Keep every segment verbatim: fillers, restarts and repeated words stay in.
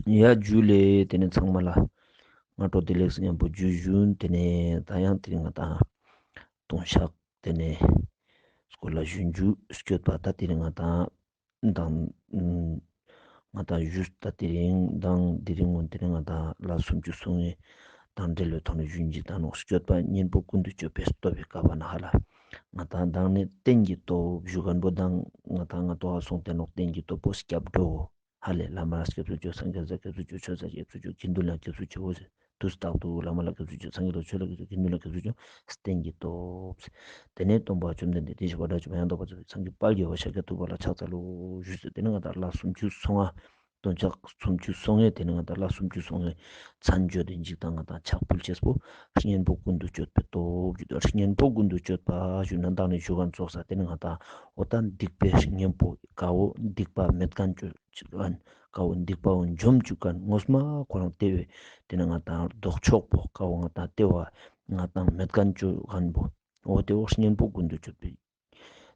ཡ་ཇུ་ལེ། དེ་ནས་ཚང་མ་ལ་སྔ་དྲོ་བདེ་ལེགས་སུ་མཉམ་པོ་ཇུ་ཞུ། དེ་ནས་ད་ཡང་དེ་རིང་ང་དང་ལྟུང་བཤགས་དེ་ནས་སྐོར་ལ་ཞུ་རྒྱུ། སྐྱོད་པ་ད་དེ་རིང་ང་དང་དང་ང་དང་ཞུ་ད་དེ་རིང་དང་དེ་རིང་ངོ་དེ་རིང་ང་དང་ལ་སུམ་ཅུ་སོ་ལྔའི་དང་འབྲེལ་བའི་ཐོག་ནས་ཞུ་འཇིག་དང་ནོག་སྐྱོད་པ་གཉེན་པོ་ཀུན་ཏུ་སྤྱོད་པའི་སྟོབས་པའི་བཀའ་བ་ན་ཧ་ལ། ང་དང་དང་ནས་རྟེན་གྱི་སྟོབས་ཞུ་མཁན་པོ་དང་ང་དང་ང་དོ་ཧ་སོང་སྟེ་ནོག་རྟེན་གྱི་སྟོབས་པོ་སྐྱབས་འགྲོ། ཧ་ལས། བླ་མ་ལ་སྐྱབས་སུ་མཆིའོ། སངས་རྒྱས་ལ་སྐྱབས་སུ་མཆིའོ། ཆོས་ལ་སྐྱབས་སུ་མཆིའོ། དགེ་འདུན་ལ་སྐྱབས་སུ་མཆིའོ། དུས་རྟག་ཏུ་བླ་མ་ལ་སྐྱབས་སུ་མཆིའོ། སངས་རྒྱས་ལ་ཆོས་ལ་སྐྱབས་སུ། དགེ་འདུན་ལ་སྐྱབས་སུ་མཆིའོ། རྟེན་གྱི་སྟོབས། རྟེན་གྱི་སྟོབས། དེ་ནས་སྟོན་པ་བཅོམ་ལྡན་འདས་དེ་བཞིན་གཤེགས་པ་དགྲ་བཅོམ་པ་ཡང་དག་པར་རྫོགས་པའི་སངས་རྒྱས་དཔལ་རྒྱལ་བ་ཤཱཀྱ་ཐུབ་པ་ལ་ཕྱག་འཚལ་ལོ་ཞུས་ཟེར། དེ་ནས་ང་དང་ལ་སུམ་ཅུ་སོ་ལྔ། ལྟུང་བཤགས་སུམ་ཅུ་སོ་ལྔའི་དེ་ནས་ང་དང་ལ་སུམ་ཅུ་སོ་ལྔའི་མཚན་བརྗོད་དེ་འཇིག་དང་ང་དང་ཕྱག་ཕུལ་ཅེས་པོ། གཉེན་པོ་ཀུན་ཏུ་སྤྱོད་པའི་སྟོབས་ཞུ་དང་། གཉེན་པོ་ཀུན་ཏུ་སྤྱོད་པ་ཞུ་ན་དང་ནས་ཞུ་མཁན་ཚོགས་ས་དེ་ནས་ང་དང་འོ་ད་སྡིག་པའི་གཉེན་པོ་དཀའ་བོ་སྡིག་པ་མེད་མཁན་སྤྱོད། ཅིག་ཨན། དཀའ་བོ་སྡིག་པ་བོ་འཇོམས་བཅུག་མཁན་ངོ་མ་ཁོ་རང་དེ་བས་དེ་ནས་ང་དང་ལྡོག་ཕྱོགས་པོ་དཀའ་བོ་ང་དང་དེ་བ་ང་དང་མེད་མཁན་བཅུག་མཁན་པོ། འོ་དེ་བོ་གཉེན་པོ་ཀུན་ཏུ་སྤྱོད་པའི་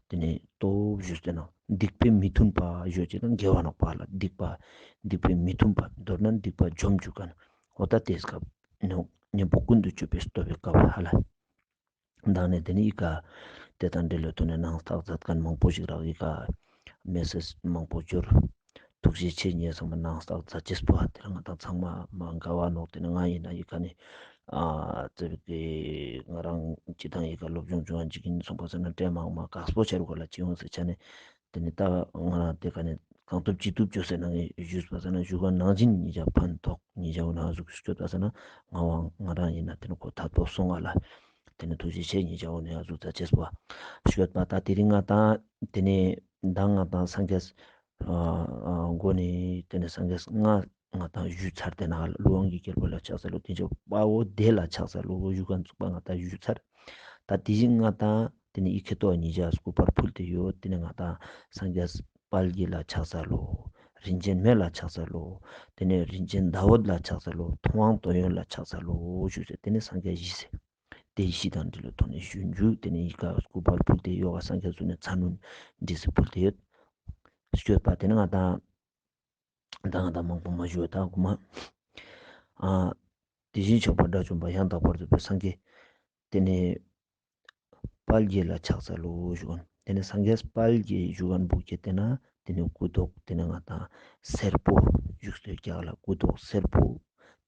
དེ་ནས་སྟོབས་ཞུས་ཏེ་ན་སྡིག་པའི་མི་མཐུན་པ་ཞུ་ཅེས་དང་དགེ་བ་ནོག་པ་ལ་སྡིག་པ་སྡིག་པའི་མི་མཐུན་པ། མདོར་ན་སྡིག་པ་འཇོམས་བཅུག་མཁན། འོ་ད་དེ་སྐབས་ནོག་གཉེན་པོ་ཀུན་ཏུ་སྤྱོད་པའི་སྟོབས་པའི་བཀའ་བ་ཧ་ལ། མདང་ནས་དེ་ནས་ཨི་ཀ་དེ་དང་འབྲེལ་ལོ་ཐོག་ནས་ནང་རྟགས་མཛད་མཁན་མང་པོ་ཞིག་རག་ཨི་ཀ་མེ་སེ་ཇི་མང་པོ་འབྱོར། ཐུགས་རྗེ་ཆེ། ངས་ཚང་མ་ནང་རྟགས་མཛད་ཅེས་པོ་དེ་རང་ང་དང་ཚང་མ་མ་དགའ་བ་ནོག་དེ་ནས་ང་ཡིན་ན་ཨི་ཀ་ནས་ཨ་ཙེ་བི་ཀེ་ང་རང་སྤྱི་དང་ཨི་ཀ་སློབ་སྦྱོང་བྱུང་བ་འཇིག་གིན་སོང་པ་ཟེར་ན་དྲན་མང་མ་དཀགས་པོ་ཆེ་རུ་ག་ལ་ཅི་ཡོང་ཟེར་ཆ་ནས། དེ་ནས་ད་ང་རང་དེ་ག་ནས་གང་ཐུབ་ཅི་ཐུབ་བཅོས་ཟེར་ན་ངས་ཞུས་པ་ཟེར་ན་ཞུ་ག་ནང་བཞིན་ཉིད་ཀྱང་ཕན་ཐོགས་ཉིད་ཀྱང་འོ་ན་ཟུག་སྐྱོད་པ་ཟེར་ན་ང་བ་ང་རང་ཡིན་ན་དེ་ནས་ཁོ་ཐད་པོ་སོང་བ་ལ། དེ་ནས་ཐུགས་རྗེ་ཆེ་ཉིད་ཀྱང་འོ་ན་ཟུག་ད་ཅེས་པ་སྐྱོད་པ་ད་དེ་རིང་ང་དང་དེ་ནས་མདང་ང་དང་སངས་རྒྱས་མགོ་ནས་དེ་ནས་སངས་རྒྱས་ང་ང་དང་ཞུས་ཚར་དེ་ན་ཀླུ་དབང་གི་རྒྱལ་པོ་ལ་ཕྱག་འཚལ་ལོ། དེ་ནས་དཔའ་བོ་དེ་ལ་ཕྱག་འཚལ་ལོ་ཞུ་ག་འཛུགས་པ་ང་དང་ཞུས་ཚར། ད་དེ་བཞིན་ང་དང་དེ་ནས་ཨི་ཁེ་ཏོ་ཉིས་བརྒྱ་སྐུ་པར་ཕུལ་ཏེ་ཡོད། དེ་ནས་ང་དང་སངས་རྒྱས་དཔལ་དགྱེས་ལ་ཕྱག་འཚལ་ལོ། རིན་ཆེན་མེ་ལ་ཕྱག་འཚལ་ལོ། དེ་ནས་རིན་ཆེན་ཟླ་འོད་ལ་ཕྱག་འཚལ་ལོ། ཐུབ་དབང་དོན་ཡོད་ལ་ཕྱག་འཚལ་ལོ་ཞུས་ཟེར། དེ་ནས་སངས་རྒྱས་བཞི་ཟེར། དེ་བཞི་དང་འབྲེལ་བའི་ཐོག་ནས་ཞུ་རྒྱུ། དེ་ནས་ཨི་ཀ་སྐུ་པར་ཕུལ་ཏེ་ཡོད་ག་སངས་རྒྱས་ཚོ་ནས་ཚ་ནུན་འདྲི་སེ་ཕུལ་ཏེ་ཡོད། སྐྱོད་པ་དེ་ནས་ང་དང་ད་ང་དང་མང་པོ་མ་ཞུ་བ་ད་གོ་མ། ཨ། དེ་བཞིན་གཤེགས་པ་དགྲ་བཅོམ་པ་ཡང་དག་པར་རྫོགས་པའི་སངས་རྒྱས། དེ་ནས་དཔལ་དགྱེས་ལ་ཕྱག་འཚལ་ལོ་ཞུ་ག་དེ་ནས་སངས་རྒྱས་དཔལ་དགྱེས་ཞུ་ག་འབུག་གེ་དེ་ན་དེ་ནས་སྐུ་མདོག་དེ་ནས་ང་དང་སེར་པོ་བཞུགས་སོ་རྒྱག་ལ་སྐུ་མདོག་སེར་པོ།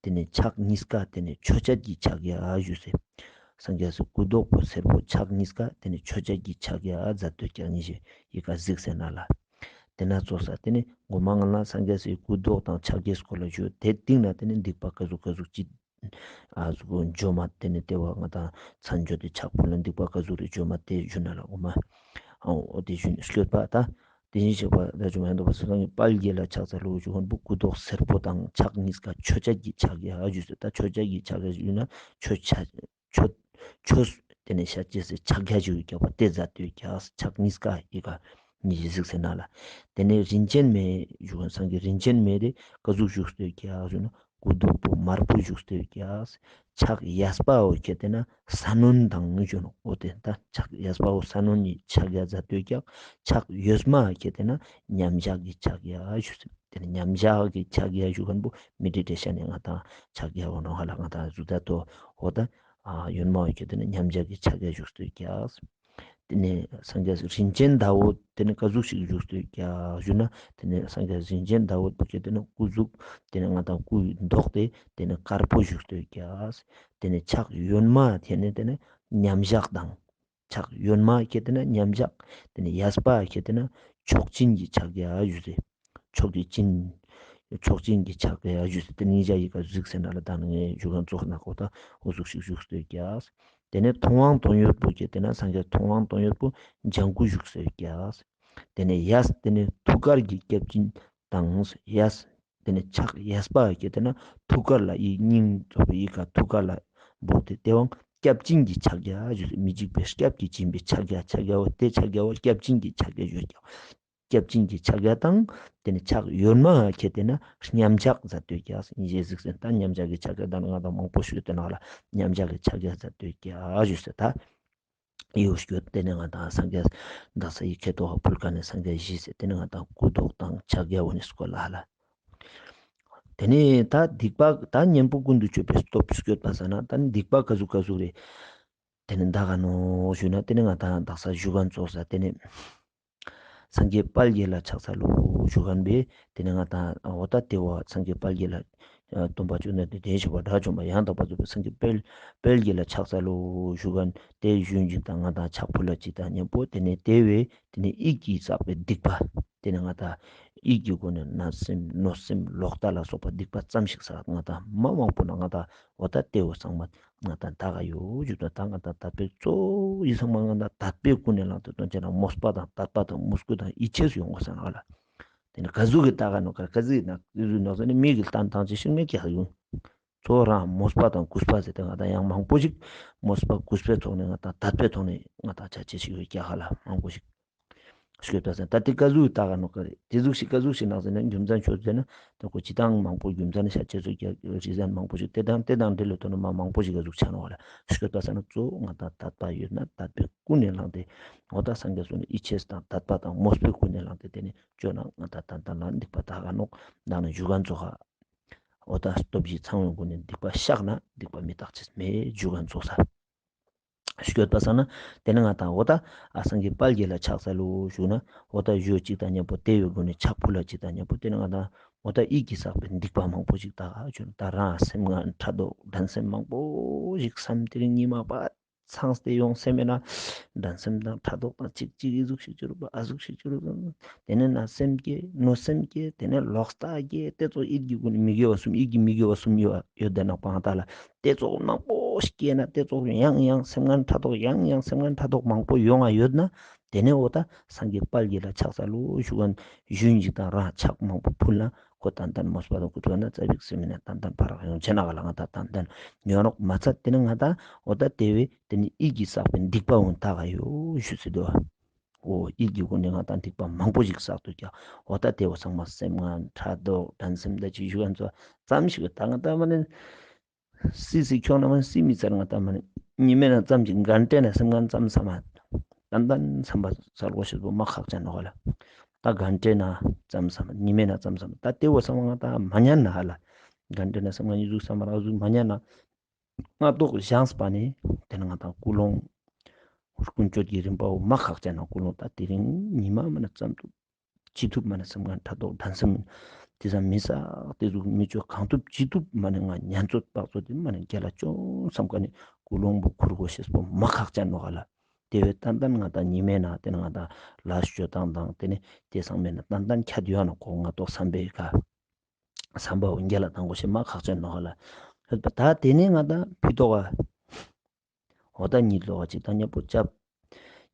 དེ་ནས་ཕྱག་གཉིས་ཀ་དེ་ནས་མཆོད་བྱ་གི་ཕྱག་རྒྱ་བཞུགས་སེ། སངས་རྒྱས་སུ་སྐུ་མདོག་པོ་སེར་པོ་ཕྱག་གཉིས་ཀ་དེ་ནས་མཆོད་བྱ་གི་ཕྱག་རྒྱ་མཛད་དོ་རྒྱག་ཉིན་ཞེས་ཡི་ག་གཟིགས་སེ་ན་ལ། དེ་ན་ཚོགས་ས་དེ་ནས་མགོ་མ་ང་ལ་སངས་རྒྱས་སུ་སྐུ་མདོག་དང་ཕྱག་རྒྱའི་སྐོར་ལ་ཞུ་དེ་སྟེང་ན་དེ་ནས་སྡིག་པ་ག་ཟུག་ག་ཟུག་ཅི། ཨ་ཟུག་འཇོམས་མ་དེ་ནས་ལྟེ་བ་ང་དང་མཚན་བརྗོད་དེ་ཕྱག་ཕུལ་ལ་སྡིག་པ་ག་ཟུག་རེ་འཇོམས་མ་དེ་ཞུ་ན་ལ་འོ་མ། ཨོ་དེ་ཞུ་ནས་སྐྱོད་པ་ད། དེ་བཞིན་གཤེགས་པ་དགྲ་བཅོམ་མ་ཡང་དག་པར་རྫོགས་པའི་སངས་རྒྱས་དཔལ་དགྱེས་ལ་ཕྱག་འཚལ་ལོ་ཞུ་མཁན་པོ་སྐུ་མདོག་སེར་པོ་དང་ཕྱག་གཉིས་ཀ་མཆོད་བྱ་གི་ཕྱག་རྒྱ་ཞུས་སོ། ད་མཆོད་བྱ་གི་ཕྱག་རྒྱ་ཞུས་ན་མཆོད་བྱ་མཆོད་མཆོད་དེ་ནས་ཤ་ཅེས་སི་ཕྱག་རྒྱ་ཞུ་རྒྱག་པ་དེ་མཛད་དོ་རྒྱག་ཕྱག་གཉིས་ཀ་ཡི་ག་ཉིད་ཀྱིས་གཟིགས་སེ་ན་ལ། དེ་ནས་རིན་ཆེན་མེ་ཞུ་མཁན་སངས་རྒྱས་རིན་ཆེན་མེ་དེ་ག་ཟུག་བཞུགས་སོ་རྒྱག་ཞུ་ན། སྐུ་མདོག་པོ་དམར་པོ་བཞུགས་སྟོད་ཀྱག་ཕྱག་གཡས་པའོ་ཁྱེད་དེ་ན་ས་གནོན་དང་ཞུ་ནོ། འོ་དེ་ད་ཕྱག་གཡས་པའོ་ས་གནོན་གྱི་ཕྱག་རྒྱ་མཛད་སྟོད་ཀྱག་ཕྱག་གཡོན་མ་ཁྱེད་དེ་ན་མཉམ་བཞག་གི་ཕྱག་རྒྱ་ཞུ་ཟེར། དེ་ནི་མཉམ་བཞག་གི་ཕྱག་རྒྱ་ཞུ་མཁན་པོ་མི་འདྲི་འདྲི་ཤ་ནས་ང་དང་ཕྱག་རྒྱ་འོ་ནོ་ཧ་ལ་ང་དང་གཟུགས་ད་དོ་འོ་ད་ཨ་གཡོན་མའོ་ཁྱེད་དེ་ན་མཉམ་བཞག་གི་ཕྱག་རྒྱ་ཞུ་སྟོད་ཀྱག་དེ་ནས་སངས་རྒྱས་རིན་ཆེན་ཟླ་འོད་དེ་ནི་ག་ཟུག་ཞིག་བཞུགས་སྟོད་ཀྱག་ཞུ་ན། དེ་ནས་སངས་རྒྱས་རིན་ཆེན་ཟླ་འོད་པོ་ཁྱེད་དེ་ནི་སྐུ་གཟུགས་དེ་ནི་ང་དང་སྐུའི་མདོག་དེ་དེ་ནི་དཀར་པོ་བཞུགས་སྟོད་ཀྱག་དེ་ནས་ཕྱག་གཡོན་མ་ཁྱེད་ནི་དེ་ནི་མཉམ་བཞག་དང་། ཕྱག་གཡོན་མ་ཁྱེད་དེ་ནི་མཉམ་བཞག་དེ་ནི་གཡས་པ་ཁྱེད་དེ་ནི་མཆོག་སྦྱིན་གྱི་ཕྱག་རྒྱ་ཞུ་ཟེར། མཆོག་གི་སྦྱིན། མཆོག་སྦྱིན་གྱི་ཕྱག་རྒྱ་ཞུ་ཟེར། དེ་ནི་ཡ་ཡི་ག་གཟིགས་ཟེར་ན་ལ་ད་ནི་ངས་ཞུ་ག་ཙོགས་ན་གོ་ད་འུ་ཟུག་ཞིག་བཞུགས་སྟོད་ཀྱག་དེ་ནས་ཐུབ་དབང་དོན་ཡོད་པོ་ཁྱེད་དེ་ན་སངས་རྒྱས་ཐུབ་དབང་དོན་ཡོད་པོ་ལྗང་གུ་བཞུགས་སྟོད་ཀྱག་དེ་ནས་གཡས་དེ་ནས་ཐུགས་ཀར་གྱི་སྐྱབས་སྦྱིན་དང་གཡས། དེ་ནས་ཕྱག་གཡས་པ་ཁྱེད་དེ་ན་ཐུགས་ཀར་ལ་ཡི་སྙིང་རྫོགས་པའི་ཡི་ག་ཐུགས་ཀར་ལ་འབོག་དེ་དེ་བང་སྐྱབས་སྦྱིན་གྱི་ཕྱག་རྒྱ་ཞུ་ཟེར། མི་འཇིགས་པའི་སྐྱབས་ཀྱིས་བྱིན་པའི་ཕྱག་རྒྱ་ཕྱག་རྒྱ་བོ་དེ་ཕྱག་རྒྱ་བོ་སྐྱབས་སྦྱིན་གྱི་ཕྱག་རྒྱ་ཞུ་རྒྱ། སྐྱབས་སྦྱིན་གྱི་ཕྱག་རྒྱ་དང་། དེ་ནས་ཕྱག་གཡོན་མ་ཁྱེད་དེ་ན་མཉམ་བཞག་མཛད་སྟོད་ཀྱག་ཡིན་ཞེས་གཟིགས་ཟེར། ད་མཉམ་བཞག་གི་ཕྱག་རྒྱ་དང་ང་དང་མང་པོ་ཞུས་ཏེ་ན་ལ་མཉམ་བཞག་གི་ཕྱག་རྒྱ་མཛད་སྟོད་ཀྱག་ཞུས་ཟེར་ད། ཡོ་ཞུ་དེ་ནས་ང་དང་སངས་རྒྱས་འདག་ས་ཡི་ཁེ་ཏོ་ཧ་ཕུལ་ཀ་ནས་སངས་རྒྱས་བཞི་ཟེར། དེ་ནས་ང་དང་སྐུ་མདོག་དང་ཕྱག་རྒྱ་འོ་ནས་སྐོར་ལ་ཧ་ལ། དེ་ནས་ད་སྡིག་པ་ད་གཉེན་པོ་ཀུན་ཏུ་སྤྱོད་པའི་སྟོབས་སྐྱོད་པ་ཟེར་ན་ད་ནི་སྡིག་པ་ག་ཟུག་ག་ཟུག་རེད། དེ་ནས་ད་ག་ནོ་ཞུས་ན་དེ་ནས་ང་ད་དག་ས་ཞུ་གན་ཙོགས་ས་དེ་ནས། སངས་རྒྱས་དཔལ་དགྱེས་ལ་ཕྱག་འཚལ་ལོ་ཞུ་གན་པས་དེ་ནས་ང་ད་འོ་ད་དེ་བ་སངས་རྒྱས་དཔལ་དགྱེས་ལ་སྟོན་པ་བཅོམ་ལྡན་འདས་དེ་བཞིན་གཤེགས་པ་དགྲ་བཅོམ་པ་ཡང་དག་པར་རྫོགས་པའི་སངས་རྒྱས་དཔལ་དཔལ་དགྱེས་ལ་ཕྱག་འཚལ་ལོ་ཞུ་གན་དེ་ཞུ་ཅིག་དང་ང་ད་ཕྱག་ཕུལ་ལ་ཅིག་དང་མཉམ་པོ་དེ་ནས་དེ་བས་དེ་ནས་ཡིད་ཀྱིས་བསགས་པའི་སྡིག་པ་དེ་ནས་ང་ད་ཡིད་ཀྱི་སྒོ་ནས་བརྣབ་སེམས་གནོད་སེམས་ལོག་ལྟ་ལ་སོགས་པ་སྡིག་པ་ཙམ་ཞིག་བསགས་ང་ད་མ་མང་པོ་ན་ང་ད་འོ་ད་དེ་བ་ཚང་མ། ང་དང་ད་ག་ཡོད་རྒྱུ་དང་ད་ང་དང་དད་པའི་གཙོ་བོ་ཡི་ཚང་མ་ང་དང་དད་པའི་ཀུན་ནས་བསླངས་ཏེ་སྟོན་ཅེ་ན་མོས་པ་དང་དད་པ་དང་མོས་གུས་དང་ཡིད་ཆེས་སུ་ཡོང་དགོས་ས་ང་ལ། དེ་ནི་ག་ཟུག་གི་ད་ག་ནོ་ག་ག་ཟིག་ན་ཟུ་ཟུ་ནོ་ཟེར་ནི་མིག་གི་ལྟ་སྟངས་ཅི་ཤིག་མེད་ཀྱག་ཡོང་། གཙོ་བོ་རང་མོས་པ་དང་གུས་པ་ཟེར་ཏེ་ང་དང་ཡང་མང་པོ་ཞིག་མོས་པ་གུས་པའི་ཐོག་ནས་ང་དང་དད་པའི་ཐོག་ནས་ང་དང་ཆ་ཆེ་ཞིག་ཡོད་ཀྱག་ཧ་ལ་མང་པོ་ཞིག་ཤོད་པ་ཟེར་ད་དེ་ག་ཟུག་ད་ག་ནོ་ག་རེད། དེ་ཟུག་ཞིག་ག་ཟུག་ཞིག་ནང་ཟེར་ན་རྒྱུ་མཚན་ཆོས་ཟེར་ན་ད་ཁོ་སྤྱི་བཏང་མང་པོ་རྒྱུ་མཚན་ཤ་ཆེ་ཚོ་རྒྱ་རི་ཟན་མང་པོ་ཞིག་དེ་དང་དེ་དང་འབྲེལ་ལོ་ཐོན་མ་མང་པོ་ཞིག་ག་ཟུག་ཆ་ནོ་ག་ལ་ཤོད་པ་ཟེར་ན་གཙོ་བོ་ང་དང་དད་པ་ཡོད་ན་དད་པའི་ཀུན་ནས་བསླངས་ཏེ་འོ་ད་སངས་རྒྱས་སོ་ནི་ཡིད་ཆེས་དང་དད་པ་དང་མོས་པའི་ཀུན་ནས་བསླངས་ཏེ་དེ་ནི་བཅོས་ན་ང་དང་ད་ལྟ་ལ་སྡིག་པ་ད་ག་ནོ་ད་ནི་རྒྱུ་ག་ཚོགས་ཧ། འོ་ད་སྟོབས་བཞི་ཚང་བའི་སྒོ་ནས་སྡིག་པ་བཤགས་ན་སྡིག་པ་མི་རྟག་ཅེས་མེད་རྒྱུ་ག་ཚོགས་ས། ཤོད་པ་ས་ན་དེ་ནི་ང་དང་འོ་ད་ཨ་སངས་རྒྱས་དཔལ་དགྱེས་ལ་ཕྱག་འཚལ་ལོ་ཞུ་ན་འོ་ད་ཞུ་ཅིག་དང་མཉམ་པོ་དེ་བའི་སྒོ་ནས་ཕྱག་ཕུལ་ལ་ཅིག་དང་མཉམ་པོ་དེ་ནི་ང་དང་འོ་ད་ཡིད་ཀྱིས་བསགས་པའི་སྡིག་པ་མང་པོ་ཞིག་དག་ཞུ་ན་ད་རང་སེམས་ངན་ཕྲག་དོག་འགྲན་སེམས་མང་པོ་ཞིག་བསམ་དེ་རིང་ཉི་མ་པ་ཚང་སྟེ་ཡོང་སེམས་མེད་ན་འགྲན་སེམས་དང་ཕྲག་དོག་དང་ཅིག་ཅིག་ཨི་ཟུག་ཞིག་ཅི་རུ་པ་ཨ་ཟུག་ཞིག་ཅི་རུ་དེ་ནི་ན་སེམས་སྐྱེ་གནོད་སེམས་སྐྱེ་དེ་ནི་ལོག་ལྟ་སྐྱེ་དེ་ཚོ་ཡིད་ཀྱི་སྒོ་ནས་མི་དགེ་བ་གསུམ་ཡིད་ཀྱི་མི་དགེ་བ་གསུམ་ཡོད་ཡོད་དེ་ནག་པང་ལྟ་ལ། དེ་ཚོགས་མང་པོ་ཞིག་སྐྱེས་ན་དེ་ཚོགས་ཡང་ཡང་སེམས་ངན་ཕྲག་དོག་ཡང་ཡང་སེམས་ངན་ཕྲག་དོག་མང་པོ་ཡོང་ང་ཡོད་ན་དེ་ནས་འོ་ད་སངས་རྒྱས་དཔལ་དགྱེས་ལ་ཕྱག་འཚལ་ལོ་ཞུ་གན་ཞུ་ཡིན་ཅིག་དང་རང་ཕྱག་མང་པོ་ཕུལ་ན་ཁོ་ཏན་ཏན་མོས་པ་དང་གུས་པ་ན་ཙ་པིག་སེམས་ན་ཏན་ཏན་ཕ་རག་ཡོང་ཆེ་ན་ག་ལ་ང་ད་ཏན་ཏན་ཡོང་རོགས་མ་ཚད་དེ་ནས་ང་ད་འོ་ད་དེ་བས་དེ་ནས་ཡིད་ཀྱིས་བསགས་པའི་སྡིག་པ་འོང་ད་ག་ཡོད་ཞུ་སྲིད་དོ། འོ་ཡིད་ཀྱི་སྒོ་ནས་ང་ད་སྡིག་པ་མང་པོ་ཞིག་བསགས་འདུག་ཀྱང་འོ་ད་དེ་བ་ཚང་མ་སེམས་ངན་ཕྲག་དོག་འགྲན་སེམས་ད་ཅིག་ཞུ་གན་ཚོ་ཙམ་ཞིག་ད་ང་ད་མ་ནས། སི་སི་ཁྱོད་རྣམས་སི་མི་ཚར་ང་ད་མ་ནི་ཉི་མའི་ནང་ཙམ་གྱི་གན་ཏྲེ་ན་སེམས་ངན་ཙམ་བསམ་མ། ཏན་ཏན་བསམ་པ་ཚར་གོ་ཤེས་པོ་མ་ཁག་ཅན་ནོ་ག་ལ། ད་གན་ཏྲེ་ན་ཙམ་བསམ་ཉི་མའི་ནང་ཙམ་བསམ་ད་དེ་བོ་བསམ་ང་ད་མ་ཉན་ན་ཧ་ལ། གན་ཏྲེ་ན་སེམས་ངན་ཉི་ཟུག་བསམ་ར་ཟུག་མ་ཉན་ན། སྔ་ཏོག་བཞེངས་པ་ནི་དེ་ནི་ང་ད་ཀུན་སློང་། ཀུན་སྤྱོད་ཀྱི་རིམ་པ་བོ་མ་ཁག་ཅན་ནོ་ཀུན་སློང་ད་དེ་རིང་ཉི་མ་མ་ན་ཙམ་དུ། ཅི་ཐུབ་མ་ནས་སེམས་ངན་ཕྲག་དོག་འགྲན་སེམས། དེ་ཙམ་མི་བསགས་དེ་ཟུག་མི་བཅོས་གང་ཐུབ་ཅི་ཐུབ་མ་ནས་ང་ཉན་ཚོད་དཔག་ཚོད་དེ་མ་ནས་རྒྱལ་ལ་ཅུང་བསམ་ཀ་ནས་ཀུན་སློང་བུ་ཁུར་དགོས་ཤེས་པོ་མ་ཁག་ཅན་ནོ་ག་ལ། དེ་བས་ཏན་ཏན་ང་དང་ཉི་མའི་ནང་དེ་ནི་ང་དང་ལ་སྤྱོད་སྟངས་དང་དེ་ནི་དེ་ཚང་མའི་ནང་ཏན་ཏན་ཁྱད་ཡོད་ན་གོ་ང་ཏོག་བསམ་པའི་ཀ། བསམ་པ་འོ་རྒྱལ་ལ་དང་གོ་ཤེས་མ་ཁག་ཅན་ནོ་ག་ལ། ད་དེ་ནི་ང་དང་ཕི་ཏོག་ག་འོ་ད་གཉིད་ལོག་ཅིག་དང་མཉམ་པོ་ཅབ།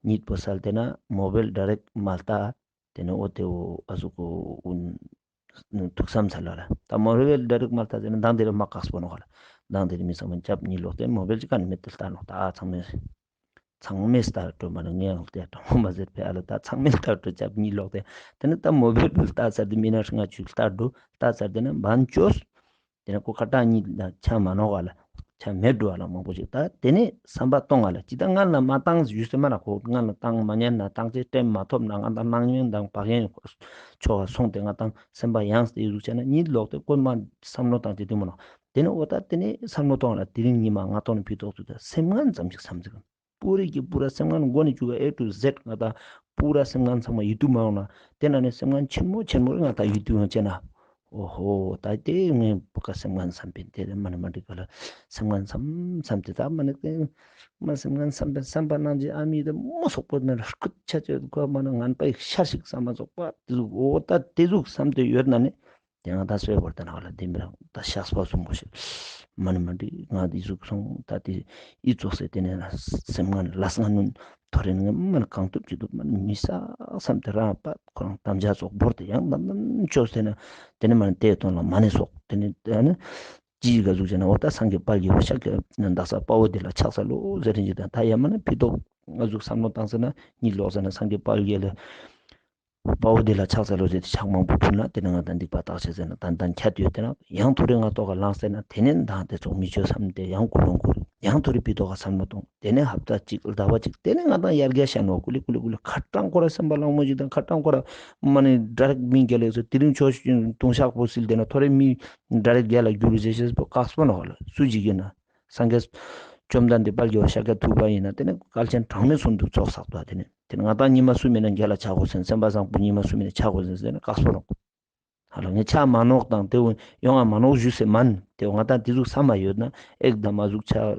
གཉིད་པོ་སལ་ཏེ་ན་མོ་བེལ་ཌ་རེག་མ་ལྟ། དེ་ནས་འོ་དེ་འོ་ཨ་ཟུག་གོ་ཐུགས་བསམ་ཚར་ལ་ལ། ད་མོ་བེལ་ཌ་རེག་མ་ལྟ་ཟེར་ན་མདང་དེ་རེ་མ་བཀག་སྤོ་ནོ་ག་ལ། མདང་དེ་རེ་མི་ཚང་མ་ཅབ་གཉིད་ལོག་སྟེ་མོ་བེལ་ཅི་ག་ནས་མེད་དེ་ལྟ་ནོ་ད་ཚང་མས། ཚང་མས་ལྟ་འགྲོ་མ་ནི་ངས་ལྟ་འགྲོ་མ་ཟེར་ཕེ་ཨ་ལ་ད་ཚང་མས་ལྟ་འགྲོ་ཅབ་གཉིད་ལོག་སྟེ། དེ་ནས་ད་མོ་བེལ་ལྟ་ཚར་དེ་མི་ན་ཧྲི་ང་ཆུ་ལྟ་འགྲོ་ལྟ་ཚར་དེ་ན་བན་ཅོས། དེ་ནས་ཁོ་ཁ་གྲག་གཉིས་ལ་ཆ་མ་ནོག་ག་ལ། ཆ་མེད་འགྲོ་བ་ལ་མང་པོ་ཞིག་ད་དེ་ནས་བསམ་པ་གཏོང་ག་ལ་ཅི་ད་ང་ལ་མ་བཏང་ཞུས་སེ་མ་ན་ཁོ་ང་ལ་བཏང་མ་ཉན་ན་བཏང་ཅེས་སྤྲད་མ་ཐོབ་ན་ང་ད་སྣང་བརྙན་དང་བག་ཡན་ཆོག་ག་སོང་སྟེ་ང་དང་སེམས་པ་ཡངས་ཏེ་ཡུག་བྱས་ན་གཉིད་ལོག་སྟེ་ཀོ་མ་བསམ་བློ་བཏང་ཅེས་དེ་མོ་ནོ། དེ་ནས་འོ་ད་དེ་ནས་བསམ་བློ་གཏོང་ག་ལ་དེ་རིང་ཉི་མ་ང་ཐོག་ནས་ཕུལ་ཐོག་ཚུད་ད་སེམས་ངན་ཙམ་ཞིག་བསམ་ཚིག་པུ་རི་གི་པུ་ར་སེམས་ངན་མགོ་ནས་བཅུག་ག་A to Z ང་ད་པུ་ར་སེམས་ངན་ཚང་མ་ཡིད་དུ་མ་འོང་ན་དེ་ན་ནས་སེམས་ངན་ཆེན་མོ་ཆེན་མོ་ང་ད་ཡིད་དུ་འོང་བྱས་ན། ཨོ་ཧོ་ད་དེ་ངས་བུ་ག་སེམས་ངན་བསམ་པས་དེ་མ་ནི་མ་འགྲིག་ག་ལ་སེམས་ངན་བསམ་བསམ་དེ་ད་མ་ནི་དེ་མ་སེམས་ངན་བསམ་པས་བསམ་པ་ནང་གི་ཨ་མི་དེ་མོ་སོག་པོ་ན་ར་སྐུད་ཆ་ཆ་ག་མ་ནི་ངན་པ་ཡི་ཤ་ཞིག་བསམ་མ་ཚོགས་པ་དེ་ཟུག་ཨོ་ད་དེ་ཟུག་བསམ་དེ་ཡོད་ན་ནི། དེ་ང་ད་སོས་བར་དུ་ནག་ལ་དེ་མི་རང་ད་ཤག་སྤ་སོང་པོ་ཞིག་མ་ནི་མ་འགྲིག་ང་དེ་ཟུག་སོང་ད་དེ་ཨི་ཙོག་སེ་དེ་ནས་སེམས་ངན་ལས་ངན་ནུན་ཐོ་རེ་ནི་མ་ནི་གང་ཐུབ་ཅི་ཐུབ་མ་ནི་མི་ས་བསམ་དེ་རང་པ་ཁོ་རང་དམ་བཅའ་ཙོག་བོར་དེ་ཡང་དམ་དམ་ཆོས་དེ་ནི་དེ་ནི་མ་ནི་དེ་དོན་ལ་མ་ནི་སོག་དེ་ནི་དེ་ནི་ཅི་ག་ཟུག་བྱས་ན་འོ་ད་སངས་རྒྱས་དཔལ་གྱི་བུ་ཤ་གི་ནི་འདག་ས་དཔའ་བོ་དེ་ལ་ཕྱག་ས་ལོ་ཟེར་རིན་གྱི་དང་ད་ཡ་མ་ནི་ཕི་ཏོག་ང་ཟུག་བསམ་བློ་བཏང་ཟེར་ན་གཉིད་ལོག་ཟེར་ན་སངས་རྒྱས་དཔལ་གྱི་ལ། དཔའ་བོ་འདི་ལ་ཕྱག་འཚལ་ལོ་ཟེར་ཏེ་ཕྱག་མང་པོ་ཕུལ་ན་དེ་ནི་ང་དང་སྡིག་པ་དག་ཆེ་ཟེར་ན་དན་དན་ཁྱད་ཡོད་དེ་ན་ཡང་ཐོ་རེ་ང་ཏོག་ག་ལངས་ཟེར་ན་དེ་ནི་མདང་དེ་ཚོགས་མི་ཆོས་བསམ་སྟེ་ཡང་ཀུན་སློང་ཁུར། ཡང་ཐོ་རེ་བི་ཏོག་ག་བསམ་བློ་གཏོང་། དེ་ནས་ཧབ་ཏ་གཅིག་ཟླ་བ་གཅིག་དེ་ནས་ང་དང་ཡར་རྒྱས་བྱ་ནོ། ཀུ་ལེ་ཀུ་ལེ་ཀུ་ལེ་ཁ་ཏང་ཁོ་ར་སེམས་པ་གླང་མོ་ཞིག་དང་ཁ་ཏང་ཁོ་ར་མ་ནི་ཌ་རེག་མིང་རྒྱལ་ལེགས་སོ། དེ་རིང་ཆོ་ཏུང་ཤག་པོ་སིལ་དེ་ན་ཐོ་རེ་མི་ཌ་རེག་རྒྱལ་ལ་རྒྱུ་རུ་ཟེ་ཤེས་པོ་ཀག་སྤོ་ནོ་ཧ་ལ་སུ་ཅིག་ཡིན་ན། སངས་རྒྱས་བཅོམ་ལྡན་འདས་དཔལ་རྒྱལ་བ་ཤཱཀྱ་ཐུབ་པ་ཡིན་ན་དེ་ནས་བསྐལ་ཆེན་གྲངས་མེད་གསུམ་དུ་ཚོགས་བསགས་པ། དེ་ནས་དེ་ནས་ང་དང་ཉི་མ་གསུམ་མིན་ན་རྒྱལ་ལ་ཆགས་དགོས་ཟེར། སེམས་པ་བཟང་པོ་ཉི་མ་གསུམ་མིན་ན་ཆགས་དགོས་ཟེར་ཟེར་ན་ཀག་སྤོ་ནོ། ཧ་ལ་ངས་ཆགས་མ་ནོག་དང་དེ་ཡོང་ང་མ་ནོག་ཞུ་སེ་མན། དེ་ང་དང་དེ་ཟུག་བསམ་མ་ཡོད་ན་ཨེག་དམ་མ་ཟུག་ཆགས་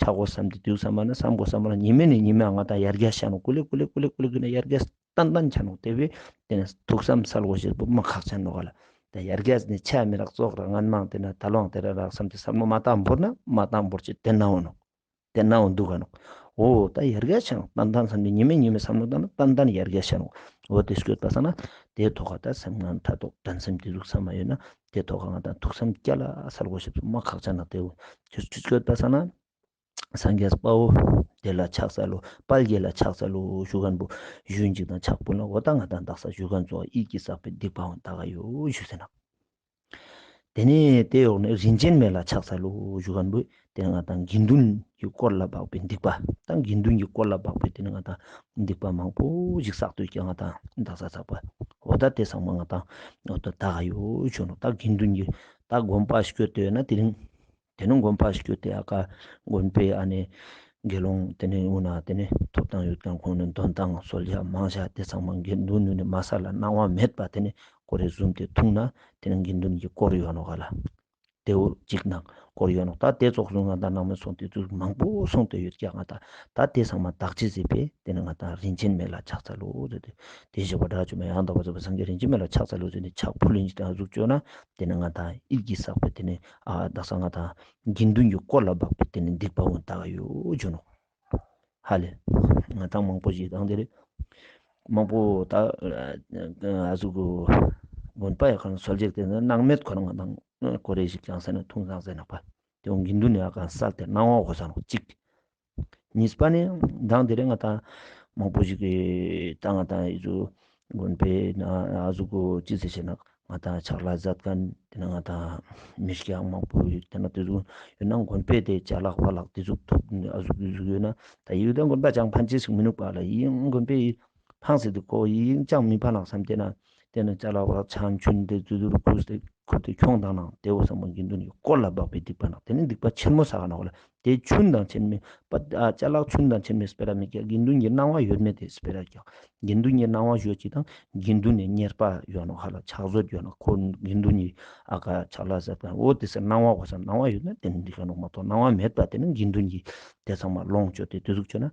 ཆགས་དགོས་བསམ་དེ་དེ་ཟུག་བསམ་མ་ན་བསམ་དགོས་བསམ་མ་ན་ཉི་མ་ནས་ཉི་མ་ང་དང་ཡར་རྒྱས་བྱ་ནོ། ཀུ་ལེ་ཀུ་ལེ་ཀུ་ལེ་ཀུ་ལེ་ཀུ་ལེ་ཡར་རྒྱས་ཏན་ཏན་ཆ་ནོ། དེ་བས་དེ་ནས་ཐུགས་བསམ་གསལ་བོ་ཞེས་པོ་མ་ཁག་ཆ་ནོ་ག་ལ། ད་ཡར་རྒྱས་ནས་ཆ་མི་རག་ཙོག་ར་ངན་མང་དེ་ན་ད་ལོང་དེ་ར་རག་བསམ་དེ་བསམ་ནོ་མ་བཏང་བོར་ན་མ་བཏང་བོར་ཅི་དེ་ན་འོ་ནོ། དེ་ན་འོ་འདུག་ག་ནོ། འོ་ད་ཡར་རྒྱས་ཆ་ནོ་ཏན་ཏན་བསམ་དེ་ཉི་མ་ཉི་མ་བསམ་ནོ་ད་ན་ཏན་ཏན་ཡར་རྒྱས་ཆ་ནོ། འོ་དེ་སྐྱོད་པ་ས་ན་དེ་ཐོག་ག་ད་སེམས་ངན་ཕྲག་དོག་འགྲན་སེམས་དེ་ཟུག་བསམ་མ་ཡོད་ན་དེ་ཐོག་ག་ང་ད་ཐུགས་བསམ་སྐྱ་ལ་གསལ་བོ་ཞེས་པོ་མ་ཁག་ཆ་ན་དེ་འོ་དེ་སྐྱོད་པ་ས་ན། སངས་རྒྱས་དཔའ་བོ་དེ་ལ་ཕྱག་འཚལ་ལོ། དཔལ་དགྱེས་ལ་ཕྱག་འཚལ་ལོ་ཞུ་མཁན་པོ་ཞུ་ཡིན་ཅིག་དང་ཕྱག་ཕུལ་ན་འོ་ད་ང་དང་དག་ས་ཞུ་མཁན་ཚོ་ཡིད་ཀྱིས་བསགས་པའི་སྡིག་པའང་དག་ག་ཡོད་ཞུ་ཟེར་ན། དེ་ནས་དེ་འོག་ནས་རིན་ཆེན་མེ་ལ་ཕྱག་འཚལ་ལོ་ཞུ་མཁན་པོ་དེ་ནས་ང་དང་དགེ་འདུན་གྱི་དཀོར་ལ་འབག་པའི་སྡིག་པ་དང་དགེ་འདུན་གྱི་དཀོར་ལ་འབག་པའི་དེ་ནས་ང་དང་སྡིག་པ་མང་པོ་ཞིག་བསགས་དུས་ཀྱང་ང་དང་དག་ས་བསགས་པ་འོ་ད་དེ་ཚང་མ་ང་དང་འོ་ད་དག་ག་ཡོད་ཞུ་ནོ། ད་དགེ་འདུན་གྱི་ད་དགོན་པ་སྐྱོད་དུས་ན་དེ་རིང་། དེ་ནས་དགོན་པ་ཞིག་སྐྱོད་དེ་ཨ་ཀ་དགོན་པའི་ཨ་ནི་དགེ་སློང་དེ་ནས་འུ་ན་དེ་ནས་ཐོབ་ཐང་ཡོད་མཁན་ཁོང་ནས་འདོན་ཐང་གསོལ་ཇ་མང་ཇ་དེ་ཚང་མ་དགེ་འདུན་ནུ་ནས་མ་ས་ལ་གནང་བ་མེད་པ་དེ་ནས་ཀོ་རེ་བཟུམ་དེ་འཐུང་ན་དེ་ནས་དགེ་འདུན་གྱི་དཀོར་ཡོད་ནོ་ག་ལ། དེ་འུ་གཅིག་ནང་དཀོར་ཡོད་ནོ། ད་དེ་ཚོགས་སུ་ང་ད་ནང་མི་སོང་དེ་ཚོ་མང་པོ་སོང་དེ་ཡོད་ཀྱག་ང་ད་ད་དེ་ཚང་མ་དག་ཅི་ཟེར་པས་དེ་ནས་ང་ད་རིན་ཆེན་མེ་ལ་ཕྱག་འཚལ་ལོ་ཟེར་ཏེ་དེ་བཞི་པ་དགྲ་བཅོམ་པ་ཡང་དག་པར་རྫོགས་པའི་སངས་རྒྱས་རིན་ཆེན་མེ་ལ་ཕྱག་འཚལ་ལོ་ཟེར་ནས་ཕྱག་ཕུལ་ལིན་ཅི་དང་གཟུགས་བཅོས་ན། དེ་ནས་ང་དང་ཡིད་ཀྱིས་བསགས་པའི་དེ་ནས་ཨ་དག་ས་ང་དང་དགེ་འདུན་གྱི་དཀོར་ལ་འབག་པའི་དེ་ནས་སྡིག་པ་འོང་དག་ཡོད་ཇོ་ནོ། ཧ་ལས། ང་དང་མང་པོ་ཞིག་དང་དེ་རེད། མང་པོ་ད་ཨ་ཟུག་གུ་དགོན་པ་ཡ་གང་སོལ་རྒྱག་དེ་ནས་སྣང་མེད་ཁོ་རང་ང་དང་ཀོ་རེ་ཞིག་ཀྱང་ས་ནས་འཐུང་ཚང་ཟེར་ནག་པ། དེ་འོང་དགེ་འདུན་ནས་ཨ་གང་སལ་ཏེ་སྣང་བ་གོ་ས་ནོ་གཅིག་གཉིས་པ་ནི་མདང་དེ་རིང་ང་དང་མང་པོ་ཞིག་གིས་ད་ང་དང་ཡི་ཚོ་དགོན་པའི་ནང་ཨ་ཟུག་གོ་ཅི་ཟེར་ཞེ་ན་ང་དང་ཕྱག་ལ་མཛད་མཁན་དེ་ན་ང་དང་མི་ཞིག་ཡང་མང་པོ་ཡོད་དེ་ན་དེ་ཚོ་ཡོད་ན་དགོན་པའི་དེ་ཅ་ལག་པ་ལག་དེ་ཚོ་ཐོབ་ཨ་ཟུག་དེ་ཚོ་ཡོད་ན་ད་ཡིག་དང་དགོན་པ་ཅང་ཕན་ཅི་ཞིག་མི་ནུག་པ་ལ་ཡིན་དགོན་པའི་ཕངས་སེ་དེ་ཁོ་ཡིན་ཅང་མི་ཕན་ལག་བསམ་དེ་ན་དེ་ན་ཅ་ལག་པ་ལག་ཆང་ཆུན་དེ་ཚོ་དེ་རུ་ཁུར་ཏེ་ཁུར་ཏེ་ཁྱོང་དང་ནང་དེ་འོ་ས་མོ་དགེ་འདུན་གྱི་དཀོར་ལ་འབག་པའི་སྡིག་པ་ནང་དེ་ནི་སྡིག་པ་ཆེན་མོ་བསགས་ནོག་ལ། དེ་ཆུན་དང་ཆེན་མོའི་པ་ཨ་ཅ་ལག་ཆུན་དང་ཆེན་མོའི་སྤེ་ར་མི་ཀྱག་དགེ་འདུན་གྱི་སྣང་བ་ཡོད་མེད་དེ་སྤེ་ར་ཀྱག་དགེ་འདུན་གྱི་སྣང་བ་ཡོད་ཅིག་དང་དགེ་འདུན་ནས་གཉེར་པ་ཡོད་ནོག་ཧ་ལ་ཕྱག་བཟོ་ཡོད་ནོག་ཁོ་དགེ་འདུན་གྱི་ཨ་ཀ་ཕྱག་ལ་ཟེར་དང་འོ་དེ་སེ་སྣང་བ་གོ་ས་སྣང་བ་ཡོད་ན་དེ་ནི་འགྲིག་ག་ནོག་མ་གཏོགས་སྣང་བ་མེད་པ་དེ་ནི་དགེ་འདུན་གྱི་དེ་ཚང་མ་ལོངས་སྤྱོད་དེ་དེ་ཟུག་བྱོས་ན།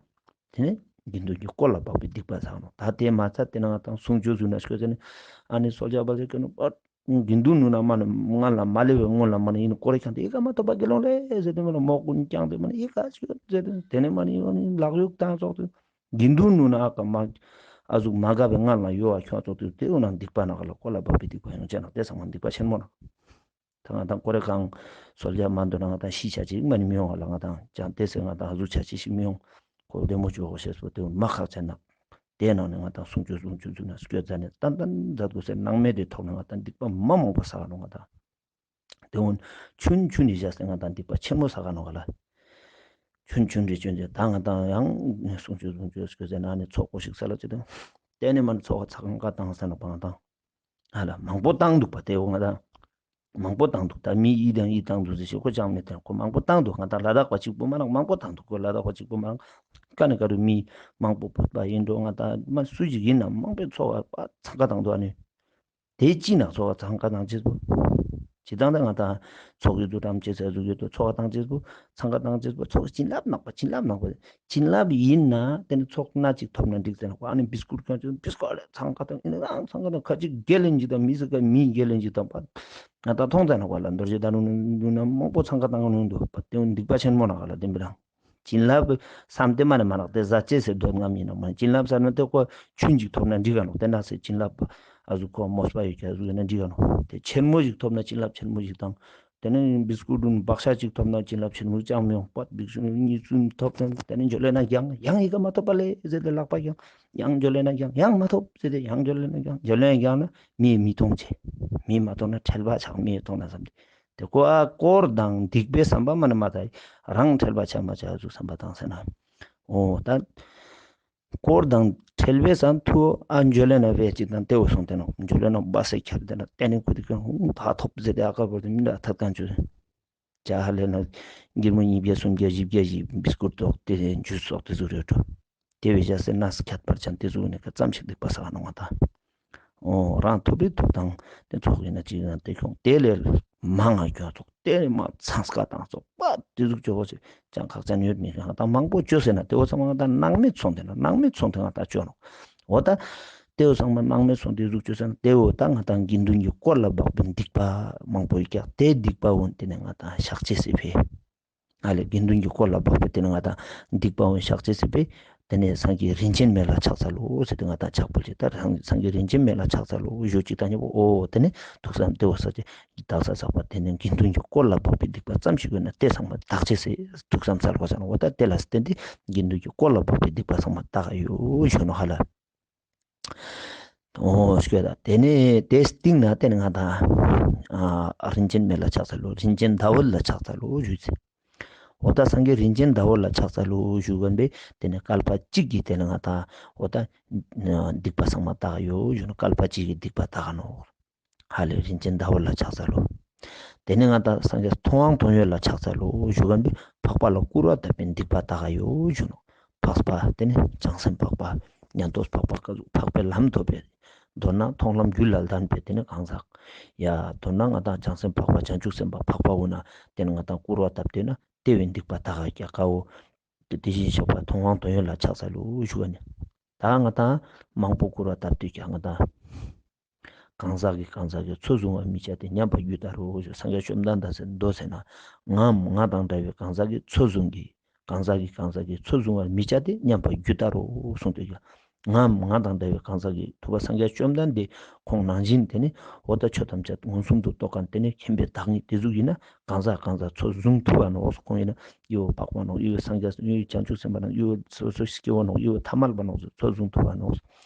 དེ་ནས་དགེ་འདུན་གྱི་དཀོར་ལ་འབག་པའི་སྡིག་པ་བསགས་ནོག་ད་དེ་མ་ཚད་དེ་ན་ང་དང་གསུང་ཆོས་ཟུར་ན་ཤོད་ཟེར་ནས་ཨ་ནི་སོལ་ཇ་བ་ཟེར་གི་ནོ་པ། དགེ་འདུན་ནུ་ན་མ་ནི་སྔ་ལ་མ་ལེ་བའི་སྔོན་ལ་མ་ནི་ཡིན་ཀོ་རེ་ཁྱང་དེ་ཨི་ཀ་མ་ཐོབ་པ་དགེ་སློང་ལེ་ཟེར་དེ་མ་ནི་མོག་ཀུན་ཀྱང་དེ་མ་ནི་ཨི་ཀ་ཞུ་ཟེར་དེ་དེ་ནས་མ་ནི་ཡོང་ནི་ལག་གཡུག་བཏང་ཙོག་དེ་དགེ་འདུན་ནུ་ན་ཨ་ཀ་མ་ཨ་ཟུག་མ་དགའ་བའི་སྔ་ལ་ཡོ་བ་ཁྱོང་ཙོག་དེ་དེ་འོ་ན་སྡིག་པ་ན་ག་ལ་དཀོར་ལ་འབག་པའི་སྡིག་པ་ཡོང་ཅེ་ན་དེ་ཚང་མ་སྡིག་པ་ཆེན་མོ་ན། ད་ང་དང་ཀོ་རེ་གང་སོལ་ཇ་མ་འདོན་ན་ང་དང་ཤི་ཆ་ཅིག་མ་ནི་མི་ཡོང་བ་ལ་ང་དང་ཅང་དེ་ཟེར་ང་དང་ཧ་ཟུག་ཆ་ཅིག་ཤི་མི་ཡོང་། ཁོ་བདེ་མོ་བཅུ་གོ་ཤེས་སོ་དེ་མ་ཁག་ཆ་ན། དེའི་ནང་ནས་ང་དང་གསུང་ཆོས་གསུང་ཆོས་ཚུལ་ན་སྐྱོད་རྩ་ནས་ཏན་ཏན་མཛད་དགོས་ཟེར་སྣང་མེད་དེ་ཐོག་ནས་ང་དང་སྡིག་པ་མ་མང་པོ་བསགས་ནོ་ང་དང་། དེ་འོན་ཆུན་ཆུན་ནས་བཞག་སྟེ་ང་དང་སྡིག་པ་ཆེན་མོ་བསགས་ནོ་ག་ལ། ཆུན་ཆུན་རེ་ཆུན་རེ་ད་ང་དང་ཡང་གསུང་ཆོས་གསུང་ཆོས་སྐྱོད་ཟེར་ན་ནི་ཚོགས་པོ་ཞིག་ས་ལ་ཅི་དང་། དེ་ནས་མ་ནི་ཚོགས་པ་ཚང་ཀ་བཏང་ས་ན་པ་ང་དང་། ཧ་ལ་མང་པོ་བཏང་འདུག་པ་དེ་འོ་ང་དང་། མང་པོ་བཏང་འདུག་ད་མི་ཡིད་དང་ཡིད་བཏང་འདུག་ཟེར་ཞིག་ཁོ་ཅང་མེད་དེ་ཁོ་མང་པོ་བཏང་འདུག་ང་དང་ལ་དྭགས་པ་གཅིག་པུ་མ་རག་མང་པོ་བཏང་འདུག་ཁོ་ལ་དྭགས་པ་གཅིག་པུ་མ་རག་ཀ་ནས་ཀ་རུ་མི་མང་པོ་བུད་པ་ཡིན་འགྲོ་ང་དང་མ་སུ་ཞིག་ཡིན་ན་མང་པོའི་འཚོ་བ་པ་འཚང་ཁ་བཏང་འདུག་ཨ་ནི། དེ་ཅི་ན་འཚོ་བ་འཚང་ཁ་བཏང་ཅེས་པོ། ཇི་ལྟར་ད་ང་དང་ཚོགས་ཡོད་དུ་རམ་ཅེས་ཟེར་ཟུག་ཡོད་དུ་འཚོ་བ་བཏང་ཅེས་པོ་འཚང་ཁ་བཏང་ཅེས་པོ་ཚོགས་བྱིན་རླབས་ནག་པ་བྱིན་རླབས་ནག་པ། བྱིན་རླབས་ཡིན་ན་དེ་ནི་ཚོགས་སྣ་གཅིག་ཐོབ་ན་འགྲིག་ཟེར་ན་ཁོ་ཨ་ནི་བིས་ཀུར་ཁྱོད་ཚོ་བིས་ཀུར་ལས་འཚང་ཁ་དང་ཨི་ནི་རང་འཚང་ཁ་དང་ཁ་ཅིག་རྒྱལ་ལེན་གྱི་དང་མི་ཟེར་ཀ་མི་རྒྱལ་ལེན་གྱི་དང་པ། ང་ད་མཐོང་ཙ་ན་ཁོ་ལ་རྡོ་རྗེ་ད་རུང་ནུ་ན་མང་པོ་འཚང་ཁ་བཏང་ག་ནུ་འདུག་པ་དེ་འོ་སྡིག་པ་ཆེན་མོ་ན་ག་ལ་བདེན་པ་རང་། བྱིན་རླབས་བསམ་དེ་མ་ནི་མ་ནག་དེ་ཟ་ཅེས་ཟེར་འདོད་རྔམ་ཡིན་ན་མ་ནི་བྱིན་རླབས་ཟེར་ན་དེ་ཁོ་ཆུན་ཅིག་ཐོབ་ན་འགྲིག་ག་ནོ་དེ་འདྲ་ཟེར་བྱིན་རླབས་ཨ་ཟུག་ཁོ་མོས་པ་ཡོད་ཀྱ་ཟུག་ཡོད་ན་འགྲིག་ག་ནོ་དེ་ཆེན་མོ་ཞིག་ཐོབ་ན་བྱིན་རླབས་ཆེན་མོ་ཞིག་དང་། དེ་ནས་བིས་ཀུར་བདུན་བག་ཤ་གཅིག་ཐོབ་ན་བྱིན་རླབས་ཆེན་མོ་ཅང་མི་ཡོང་པ། བིས་ཀུར་གཉིས་གསུམ་ཐོབ་ན་དེ་ནས་འཇོ་ལེ་ན་རྒྱང་ཡང་ཡི་ག་མ་ཐོབ་པ་ལས་ཟེར་ཏེ་ལག་པ་རྒྱང་ཡང་འཇོ་ལེ་ན་རྒྱང་ཡང་མ་ཐོབ་ཟེར་ཏེ་ཡང་འཇོ་ལེ་ན་རྒྱང་འཇོ་ལེ་ན་རྒྱང་ན་མིས་མི་མཐོང་ཆེ། མིས་མ་མཐོང་ན་ཁྲེལ་བ་ཆགས་མིས་མཐོང་ན་བསམ་སྟེ་ དེ་ཀོ་ཨ་དཀོར་དང་སྡིག་པའི་བསམ་པ་མ་ནི་མ་ད་རང་ཁྲེལ་བ་ཆ་མ་ཆ་ཟུག་བསམ་པ་དང་ཟེར་ན། འོ་ད། དཀོར་དང་ཁྲེལ་བའི་བསམ་ཐུ་ཨ་འཇོ་ལེ་ན་བས་ཅིག་དང་ཏེའུ་སོང་དེ་ནོ་འཇོ་ལེ་ན་སྦ་སེ་ཁྱེར་དེ་ན་ཏེ་ནི་ཀུ་དི་ཀུན་ཧུང་ད་ཐོབ་ཟེར་ཏེ་ཨ་ཀ་བོར་དེ་མི་འདྲ་ཐད་གང་ཆུ། ཅ་ཧ་ལེ་ན་སྒྱིར་མོ་ཉིས་བརྒྱ་སུམ་བརྒྱ་བཞི་བརྒྱ་ཞིག་བིས་ཀུར་ཏོག་དེ་ཇུས་སོགས་དེ་ཚུ་རེད་འགྲོ། དེ་བས་བཞག་སེ་ན་སི་ཁྱད་པར་ཅན་དེ་ཚུ་ནི་ཀ་ཙམ་ཞིག་སྡིག་པ་བསགས་ནོ་ང་ད། འོ་རང་ཐུབ་པའི་ཐུབ་དང་དེ་ཚོགས་ཡིན་ན་ཅིག་ཡང་དེ་ཁྱོང་དེ་ལས་མང་ང་སྐྱོན་ཚོགས་དེ་ལས་མང་ཚང་སྐ་དང་ཚོགས་པ་དེ་ཟུག་ཅོ་བོ་ཅིག་ཅང་ཁག་ཅན་ཡོད་མི་ང་དང་མང་པོ་ཅོ་ཟེར་ན་དེ་འོ་ཚང་མ་ང་དང་ནང་མི་ཚོང་དེ་ན་ནང་མི་ཚོང་དེ་ང་དང་ཅོ་ནོ། འོ་ད་དེ་འོ་ཚང་མ་ནང་མི་ཚོང་དེ་ཟུག་ཅོ་ཟེར་ན་དེ་འོ་ད་ང་དང་དགེ་འདུན་གྱི་དཀོར་ལ་འབག་པའི་སྡིག་པ་མང་པོ་ཡོད་ཀྱག་དེ་སྡིག་པ་འོ་དེ་ནས་ང་དང་བཤགས་བྱེད་སེ་ཕེ། ཨ་ལས་དགེ་འདུན་གྱི་དཀོར་ལ་འབག་པའི་དེ་ནི་ང་དང་སྡིག་པ་འོང་བཤགས་བྱེད་ཟེར་བས། དེ་ནས་སངས་རྒྱས་རིན་ཆེན་མེ་ལྷ་ཕྱག་འཚལ་ལོ་ཟེར་ཏེ་ང་དང་ཕྱག་འབུལ་ཅིག་ད་སངས་སངས་རྒྱས་རིན་ཆེན་མེ་ལྷ་ཕྱག་འཚལ་ལོ་ཞུ་ཅིག་ད་ཉེ་པོ་ཨོ་དེ་ནས་ཐུགས་བསམ་བདེ་བ་ས་ཅིག་བདག་ས་ཚགས་པ་དེ་ནས་དགེ་འདུན་གྱི་དཀོར་ལ་འབག་པའི་སྡིག་པ་ཙམ་ཞིག་ཡོད་ན་དེ་ཚང་མ་དག་བྱེད་ཟེར་ཐུགས་བསམ་འཚལ་དགོས་ཟེར་ན་འོ་ད་དེ་ལ་བརྟེན་ཏེ་དགེ་འདུན་གྱི་དཀོར་ལ་འབག་པའི་སྡིག་པ་ཚང་མ་དག་ཡོད་ཞུ་ནོ་ཧ་ལ། འོ་ཞུས་ད་དེ་ནས་དེ་སྟེང་ན་དེ་ནས་ང་དང་ཨ་རིན་ཆེན་མེ་ལ་ཕྱག་འཚལ་ལོ་རིན་ཆེན་ཟླ་འོད་ལ་ཕྱག་འཚལ་ལོ་ཞུས་ཚེ། འོ་ད་སངས་རྒྱས་རིན་ཆེན་ཟླ་འོད་ལ་ཕྱག་འཚལ་ལོ་ཞུ་གོན་པས་དེ་ནས་བསྐལ་པ་གཅིག་གི་དེ་ནས་ང་དང་འོ་ད་སྡིག་པ་ཚང་མ་དག་ཡོད་ཞུ་ན་བསྐལ་པ་གཅིག་གི་སྡིག་པ་དག་ནོ། ཧ་ལས་རིན་ཆེན་ཟླ་འོད་ལ་ཕྱག་འཚལ་ལོ། དེ་ནས་ང་དང་སངས་རྒྱས་མཐོང་དབང་དོན་ཡོད་ལ་ཕྱག་འཚལ་ལོ་ཞུ་གོན་པས་འཕགས་པ་ལ་སྐུར་བ་བཏབ་པའི་སྡིག་པ་དག་ཡོད་ཞུ་ནོ། འཕགས་པ་དེ་ནས་བྱང་སེམས་འཕགས་པ་ཉན་ཐོས་འཕགས་པ་ཀ་ཟུག་འཕགས་པའི་ལམ་ཐོབ་པའི་མདོར་ན་མཐོང་ལམ་རྒྱུད་ལ་ལྡན་པའི་དེ་ནས་གང་ཟག་ཡ་མདོར་ན་ང་དང་བྱང་སེམས་འཕགས་པ་བྱང་ཆུབ་སེམས་དཔའ་འཕགས་པ་འོ་ན་དེ་ནས་ང་དང་སྐུར་བ་བཏབ་དེ་ན་དེ་བས་སྡིག་པ་དག་ཡ་ཀ་འོ། དེ་དེ་བཞིན་གཤེགས་པ་མཐོང་དབང་དོན་ཡོད་ལ་ཕྱག་འཚལ་ལོ་ཞུ་བ་ནི། ད་ང་དང་མང་པོ་སྐུར་བ་བཏབ་དུས་ཀྱང་ང་དང་། གང་ཟག་གིས་གང་ཟག་གི་ཚོད་བཟུང་བར་མི་བྱ་སྟེ་མཉམ་པར་རྒྱུད་ལྟར་རོ་ཞུ་སངས་རྒྱས་བཅོམ་ལྡན་འདས་ཟེར་མདོ་ཟེར་ན། ངའམ་ང་དང་འདྲ་བའི་གང་ཟག་གི་ཚོད་བཟུང་གིས་གང་ཟག་གིས་གང་ཟག་གི་ཚོད་བཟུང་བར་མི་བྱ་སྟེ་མཉམ་པར་རྒྱུད་ལྟར་རོ་གསུངས་དུས་ཀྱང་། ངའམ་ང་དང་འདྲ་བའི་གང་ཟག་གི་ཐུབ་པ་སངས་རྒྱས་བཅོམ་ལྡན་འདས་ཁོང་ནང་བཞིན་དེ་ནི་འོ་ད་ཆོས་ཐམས་ཅད་མངོན་སུམ་དུ་རྟོགས་མཁན་དེ་ནི་མཁྱེན་པའི་བདག་ཉིད་དེ་ཟུག་ཡིན་ན་གང་ཟག་གང་ཟག་ཚོད་བཟུང་ཐུབ་པ་ནོག་ཁོང་ཡིན་ན་ཡོ་འཕགས་པ་ནོག་ཡོ་སངས་རྒྱས་ཡོ་བྱང་ཆུབ་སེམས་དཔའ་ནོག་ཡོ་སོ་སོ་སྐྱེ་བོ་ནོག་ཡོ་ཐ་མལ་པ་ནོག་ཚོད་བཟུང་ཐུབ་པ་ནོག་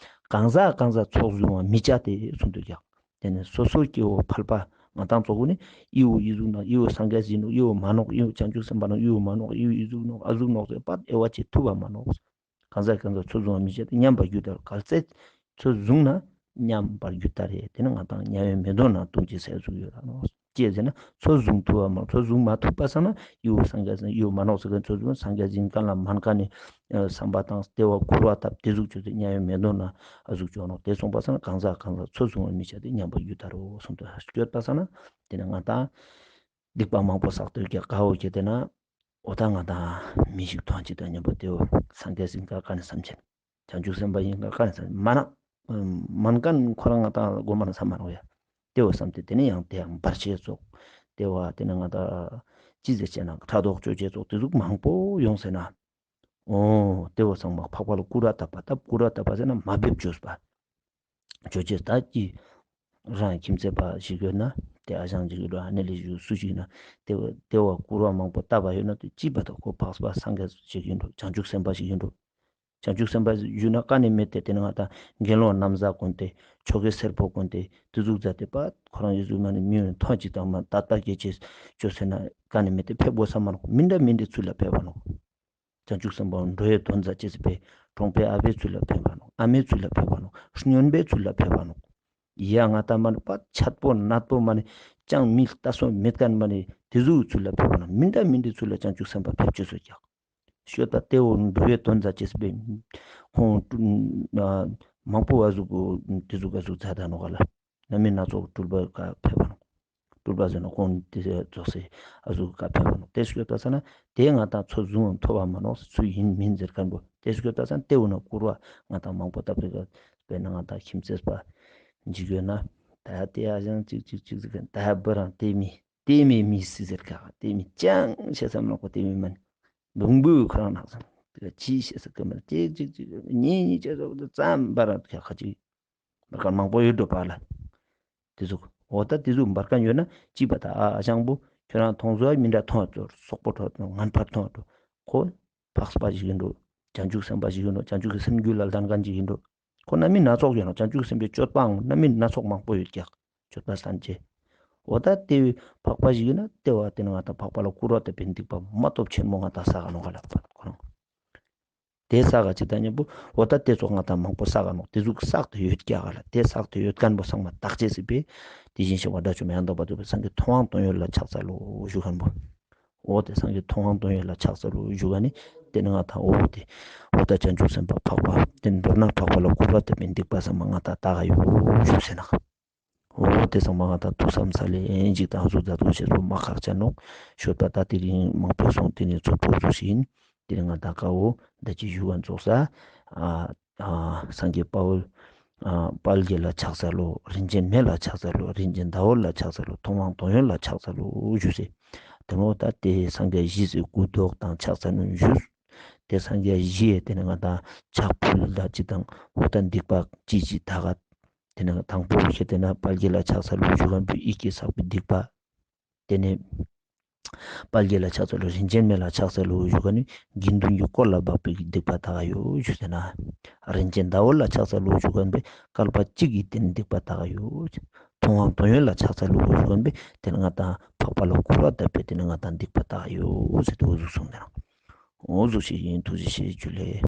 གང་ཟག་གང་ཟག་ཚོད་བཟུང་བ་མི་བྱ་སྟེ་གསུངས་དུས་ཀྱང་། དེ་ནས་སོ་སོའི་སྐྱེ་བོ་ཕལ་པ་ང་དང་ཚོ་གུ་ནི་ཨི་བོ་ཨི་ཟུག་ནོག་ཨི་བོ་སངས་རྒྱས་ཡིན་ནོག་ཨི་བོ་མ་ནོག་ཨི་བོ་བྱང་ཆུབ་སེམས་དཔའ་ནོག་ཨི་བོ་མ་ནོག་ཨི་བོ་ཨི་ཟུག་ནོག་ཨ་ཟུག་ནོག་ཟེར་པ་དབྱེ་བ་ཕྱེ་ཐུབ་པ་མ་ནོག་གང་ཟག་གང་ཟག་ཚོད་བཟུང་བ་མི་བྱ་སྟེ་མཉམ་པར་རྒྱུད་ལྟར་གལ་སྲིད་ཚོད་བཟུང་ན་མཉམ་པར་རྒྱུད་ལྟར་རེད། དེ་ནི་ང་དང་དམྱལ་བའི་མེ་དོན་ན་ལྟུང་བྱེད་ཟེར་ཟུག་ཡོད་ར་ནོག་ཅེས་ཟེར་ན་ཚོད་བཟུང་ཐུབ་པ་མ་ཚོད་བཟུང་མ་ཐུབ་པ་ས་ན་ཨི་བོ་སངས་རྒྱས་ཡིན་ཨི་བོ་མ་ནོག་ཟེར་མཁན་ཚོད་བཟུང་སངས་རྒྱས་ཡིན་མཁན་ལ་མན་མཁན་ནི་བསམ་པ་དང་ལྟེ་བ་སྐུར་བ་བཏབ་དེ་ཟུག་བྱོས་ཏེ་དམྱལ་བའི་མེ་དོན་ན་ཨ་ཟུག་བྱོས་ནོག་དེ་གསུངས་པ་ས་ན་གང་ཟག་གང་ཟག་ཚོད་བཟུང་བ་མི་བྱ་སྟེ་མཉམ་པར་རྒྱུད་ལྟར་རོ་གསུངས་ཏེ་སྐྱོད་པ་ས་ན་དེ་ནི་ང་དང་སྡིག་པ་མང་པོ་བསགས་དུས་ཀྱང་དགའ་བོ་སྐྱེ་དེ་ན་འོ་ད་ང་དང་མི་ཞིག་ཐོན་ཅིག་དང་མཉམ་པོ་དེ་བོ་སངས་རྒྱས་ཟིན་ཀ་ཀ་ནས་བསམ་བྱེད། བྱང་ཆུབ་སེམས་དཔའ་ཡིན་ག་ག་ནས་མ་ན། མན་ཀན་ཁོ་རང་ང་དང་སྒོམ་མ་ན་བསམ་མ་རོགས་ཡ། དེ་བ་བསམ་སྟེ་དེ་ནས་ཡང་དེ་ཡང་འབར་བྱེད་ཙོག་དེ་བ་དེ་ནས་ང་དང་ཅི་ཟེར་བྱས་ན་ཕྲག་དོག་བཅོ་བྱེད་ཙོག་དེ་ཟུག་མང་པོ་ཡོང་ཟེར་ན། ཨོ། དེ་བ་ཚང་མ་འཕགས་པ་ལ་སྐུར་བ་བཏབ་པ་བཏབ་སྐུར་བ་བཏབ་པ་ཟེར་ན་མ་འབེབས་བཅོས་པ། བཅོ་བྱེད་ད་ཀྱི། རང་ཁྱིམ་མཚེས་པ་ཞིག་ཡོད་ན་དེ་ཨ་ཞང་ཅིག་ཡོད་འགྲོ་ཨ་ནེ་ལས་ཞུ་སུ་ཞིག་ཡིན་ན་དེ་བ་དེ་བ་སྐུར་བ་མང་པོ་བཏབ་པ་ཡོད་ན་དེ་ཅི་བ་དང་ཁོ་འཕགས་པ་སངས་རྒྱས་ཞིག་ཡིན་འགྲོ་བྱང་ཆུབ་སེམས་དཔའ་ཞིག་ཡིན་འགྲོ། བྱང་ཆུབ་སེམས་དཔའ་ཞིག་ཡོད་ན་ཀ་ནས་མེད་དེ་དེ་ནི་ང་དང་དགེ་སློང་ན་བཟའ་གོན་ཏེ་ཆོ་ག་སེར་པོ་གོན་ཏེ་དེ་ཟུག་མཛད་དེ་པ་ཁོ་རང་ཡོད་ཟུག་མ་ནི་མི་ཡོད་ཐོན་ཅིག་དང་མ་དད་པ་སྐྱེ་ཅེས་བཅོས་ཟེར་ན་ཀ་ནས་མེད་དེ་ཕེབས་དགོས་ས་མ་ནོག་མི་འདྲ་མི་འདྲའི་ཚུལ་ལ་ཕེབས་པ་ནོག་བྱང་ཆུབ་སེམས་དཔའ་འགྲོ་བའི་དོན་མཛད་ཅེས་པའི་གྲོང་པའི་ཨ་ཕའི་ཚུལ་ལ་ཕེབས་པ་ནོག་ཨ་མའི་ཚུལ་ལ་ཕེབས་པ་ནོག་སྨྱོན་པའི་ཚུལ་ལ་ཕེབས་པ་ནོག་ཡ་ང་ད་མ་ནི་པ་ཆད་པོ་ནད་པོ་མ་ནི་ཅང་མི་ལྟ་སོ་མེད་མཁན་མ་ནི་དེ་ཟུག་ཚུལ་ལ་ཕེབས་པ་ནོག་མི་འདྲ་མི་འདྲའི་ཚུལ་ལ་བྱང་ཆུབ་སེམས་དཔའ་ཕེབས་ཅེས་སོ་ཀྱག་ཤོད་པ་དེ་འོ་འགྲོ་བའི་དོན་མཛད་ཅེས་པའི་ཁོང་མང་པོ་བ་ཟུག་དེ་ཟུག་ག་ཟུག་མཛད་ད་ནོག་ག་ལ། རྣམ་སྨིན་སྣ་ཚོགས་སྤྲུལ་པ་ཀ་ཕེབས་པ་ནོག་སྤྲུལ་པ་ཟེར་ན་ཁོང་དེ་རྫོགས་སེ་ཨ་ཟུག་ཀ་ཕེབས་པ་ནོག་དེ་ཤོད་པ་ས་ན་དེ་ང་དང་ཚོད་བཟུང་ཐུབ་པ་མ་ནོག་ཚུལ་ཡིན་མིན་ཟེར་མཁན་པོ་དེ་ཤོད་པ་ས་ན་དེ་འོ་ན་སྐུར་བ་ང་དང་མང་པོ་བཏབ་པའི་ཀ་དཔེར་ན་ང་དང་ཁྱིམ་མཚེས་པ་འཇིག་ཡོད་ན་ད་དེ་ཨ་ཞང་ཅིག་ཅིག་ཅིག་ཟེར་མཁན་ད་བུ་རང་དེ་མི་དེ་མི་མི་སྲིད་ཟེར་ཀ་དེ་མི་ཅང་བྱེད་ས་མ་ནོག་གོ་དེ་མི་མ་ནི་བུང་བུ་ཁོ་རང་ནག་ས་ཅི་བྱེད་ས་ཀ་མ་ཅིག་ཅིག་ཅིག་གཉིས་གཉིས་བྱེད་ས་ཙམ་པ་རང་ཁ་ཁ་ཅིག་འབར་མཁན་མང་པོ་ཡོད་འགྲོ་པ་ལ། དེ་ཟུག་འོ་ད་དེ་ཟུག་འབར་མཁན་ཡོད་ན་ཅི་བ་ད་ཨ་ཨ་ཞང་པོ་ཁྱོད་རང་མཐོང་ཟོ་མི་འདྲ་མཐོང་ཚོར་སོག་པོ་ཁྲོ་ངན་པར་མཐོང་འགྲོ་ཁོ་འཕགས་པ་ཞིག་ཡིན་འགྲོ། བྱང་ཆུབ་སེམས་དཔའ་ཞིག་ཡིན་འགྲོ། བྱང་ཆུབ་ཀྱི་སེམས་རྒྱུད་ལ་ལྡན་མཁན་ཞིག་ཡིན་འགྲོ། ཁོ་རྣམ་སྨིན་སྣ་ཚོགས་ཡོད་ནོ། བྱང་ཆུབ་སེམས་དཔའི་སྤྱོད་པའང་རྣམ་སྨིན་སྣ་ཚོགས་མང་པོ་ཡོད་ཀྱག་སྤྱོད་པ་སྟན་ཅེ། འོ་ད་དེ་བས་འཕགས་པ་ཞིག་ཡིན་ན་དེ་བ་དེ་ནི་ང་དང་འཕགས་པ་ལ་སྐུར་བ་བཏབ་པའི་སྡིག་པ་མ་སྟོབས་ཆེན་མོ་ང་དང་བསགས་ག་ནོག་ག་ལ་པ་ཁོ་རང་། དེ་བསགས་ག་ཅིག་དང་མཉམ་པོ་འོ་ད་དེ་ཚོ་ང་དང་མང་པོ་བསགས་ག་ནོག་དེ་ཟུག་བསགས་ཏེ་ཡོད་ཀྱག་ག་ལ། དེ་བསགས་ཏེ་ཡོད་མཁན་པོ་ཚང་མ་དག་བྱས་ཟིག་པས། དེ་བཞིན་གཤེགས་པ་དགྲ་བཅོམ་ཡང་དག་པར་རྫོགས་པའི་སངས་རྒྱས་ཐུབ་དབང་དོན་ཡོད་ལ་ཕྱག་འཚལ་ལོ་ཞུ་མཁན་པོ། འོ་དེ་སངས་རྒྱས་ཐུབ་དབང་དོན་ཡོད་ལ་ཕྱག་འཚལ་ལོ་ཞུ་ག་ནི། དེ་ནི་ང་དང་འོ་དེ་འོ་ད་བྱང་ཆུབ་སེམས་དཔའ་འཕགས་པ་དེ་མདོར་ན་འཕགས་པ་ལ་སྐུར་བ་བཏབ་པའི་སྡིག་པ་ཚང་མ་ང་དང་དག་ག་ཡོད་ཞུ་ཟེར་ན། འོ་དེ་ཚང་མ་ང་དང་ཐུགས་བསམ་ས་ལེ་ཨེན་ཅིག་དང་གཟུགས་ད་ཐུགས་ཆེ་སོ་མ་ཁག་ཅན་ནོག་ཤོད་པ། ད་དེ་རིང་མང་པོ་སོང་། དེ་ནི་ཚོགས་ཕུར་བཟོ་ཞིག་ཡིན། དེ་ནི་ང་དང་ཀ་འོ་ད་ཅི་ཞུ་ག་རྫོགས་ས། ཨ་ཨ་སངས་རྒྱས་དཔའ་བོ་ཨ་དཔལ་དགྱེས་ལ་ཕྱག་འཚལ་ལོ། རིན་ཆེན་མེ་ལ་ཕྱག་འཚལ་ལོ། རིན་ཆེན་ཟླ་འོད་ལ་ཕྱག་འཚལ་ལོ། ཐུབ་དབང་དོན་ཡོད་ལ་ཕྱག་འཚལ་ལོ་ཞུ་ཟེར། དེ་ནོ་ད་དེ་སངས་རྒྱས་བཞི་ཟེར་སྐུ་མདོག་དང་ཕྱག་འཚལ་ནོ་ཞུ། དེ་སངས་རྒྱས་བཞི་ཡས་དེ་ནི་ང་དང་ཕྱག་ཕུལ་ད་ཅི་དང་འོ་ད་སྡིག་པ་ཅི་ཅི་དག་ག་དེ་ནི་དང་པོ་བཞི་དེ་ན་དཔལ་དགྱེས་ལ་ཕྱག་འཚལ་ལོ་ཞུ་ག་འབུལ། ཡིད་ཀྱིས་བསགས་པའི་སྡིག་པ། དེ་ནས་དཔལ་དགྱེས་ལ་ཕྱག་འཚལ་ལོ། རིན་ཆེན་མེ་ལ་ཕྱག་འཚལ་ལོ་ཞུ་ག་ནི་དགེ་འདུན་གྱི་དཀོར་ལ་འབག་པའི་སྡིག་པ་དག་ག་ཡོད་ཞུ་ཟེར་ན། རིན་ཆེན་ཟླ་འོད་ལ་ཕྱག་འཚལ་ལོ་ཞུ་ག་འབུལ། བསྐལ་པ་གཅིག་གི་དེ་ནི་སྡིག་པ་དག་ག་ཡོད། ཐུབ་དབང་དོན་ཡོད་ལ་ཕྱག་འཚལ་ལོ་ཞུ་ག་འབུལ། དེ་ནི་ང་དང་འཕགས་པ་ལ་སྐུར་བ་བཏབ་པའི་དེ་ནི་ང་དང་སྡིག་པ་དག་ག་ཡོད་ཟེར་དུ་འོ་ཟུག་གསུངས་ནས། འོ་ཟུག་ཞིག་ཡིན། ཐུགས་རྗེ་ཆེ། ཇུ་ལེ།